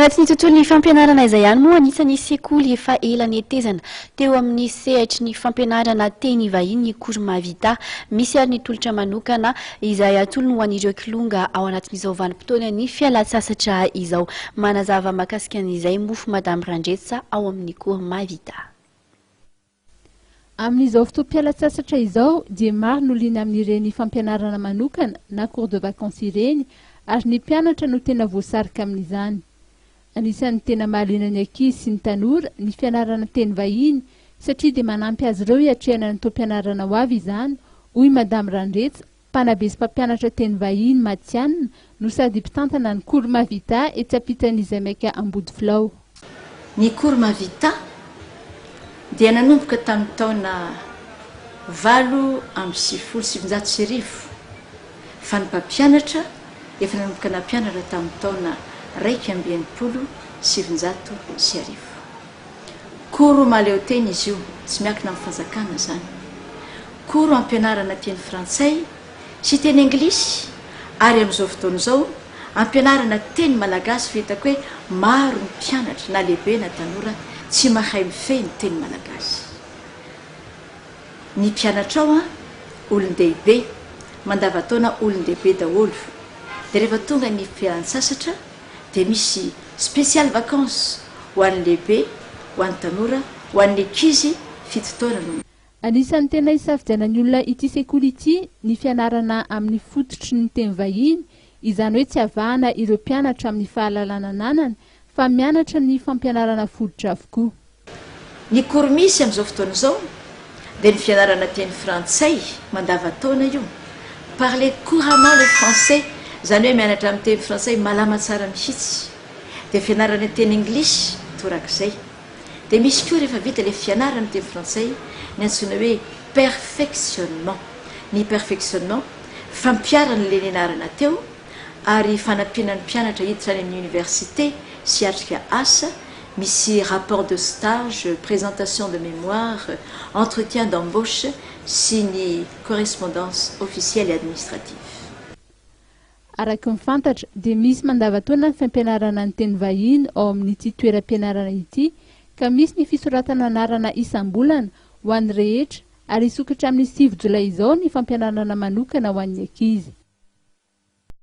Anatin'ny tontolon'ny fampianarana izay ihany moa, anisan'ny sekoly efa ela netezana teo amin'ny sehatry ny fampianarana teny vahiny ny Cours Mahavita. Misy ary ny tolotra manokana izay atolony ho an'ireo kilonga ao anatin'izao vanim-potoanan'ny fialan-tsasatra izao. Manazava mahakasika an'izay mofo Madame Randretsa ao amin'ny Cours Mahavita. Amin'izao fotoam-pialan-tsasatra izao dia maro no liana amin'ireny fampianarana manokana na cours de vacances ireny ary ny mpianatra no tena voasarika amin'izany. Anisan'ny tena mahaliana ny ankizy sy ny tanora ny fianarana teny vahiny satria dia manampy azy ireo hiatrehana ny taom-pianarana ho avy izany, hoy Madame Randretsa, mpanabe sy mpampianatra teny vahiny matihanina no sady mpitantana ny Cours Mahavita etsy ampitan'ny Zaimaika Ambodifilao. Ny Cours Mahavita dia nanomboka tamin'ny taona 1998 fa ny mpampianatra efa nanomboka nampianatra tamin'ny taona 1961. Cours mahaleo tena izy io, tsy miankina amin'ny fanjakana izany. Cours ampianarana teny frantsay sy teny anglisy ary amin'izao fotoana izao ampianarana teny malagasy fa hitako hoe maro ny mpianatra na lehibe na tanora tsy mahay mifehy ny teny malagasy. Ny mpianatra ao an, olon-dehibe, mandavantaona olon-dehibe daholo. Dia rehefa tonga ny fialan-tsasatra dia misy spécial vacances ho an'ny lehibe, ho an'ny tanora, ho an'ny ankizy 7 taona no. Anisan'ny tena isafidianan'ny olona ity sekoly ity ny fianarana amin'ny fototry ny teny vahiny, izany hoe tsy avahana ireo mpianatra amin'ny fahalalana ananany fa mianatra ny fampianarana fototra avokoa. Ny cours misy amin'izao fotoana izao dia ny fianarana teny frantsay mandava-taona io, parler couramment le français, izany hoe mianatra amin'ny teny frantsay malama tsara mihitsy, dia fianarana teny anglisy torak'izay. Dia misy koa rehefa vita ilay fianarana teny frantsay ny antsoina hoe perfectionnement. Ny perfectionnement, fampiharana ilay nianarana teo ary fanampiana ny mpianatra hiditra any amin'ny université sy hiatrika asa, misy rapport de stage, présentation de mémoire, entretien d'embauche sy ny correspondance officielle et administrative. Araka ny fantatra dia misy mandava-taona ny fampianarana ny teny vahiny ao amin'ity toeram-pianarana ity ka misy ny fisoratana anarana isam-bolana ho an'ny rehetra ary hisokatra amin'ny 9 jolay izao ny fampianarana manokana ho an'ny ankizy.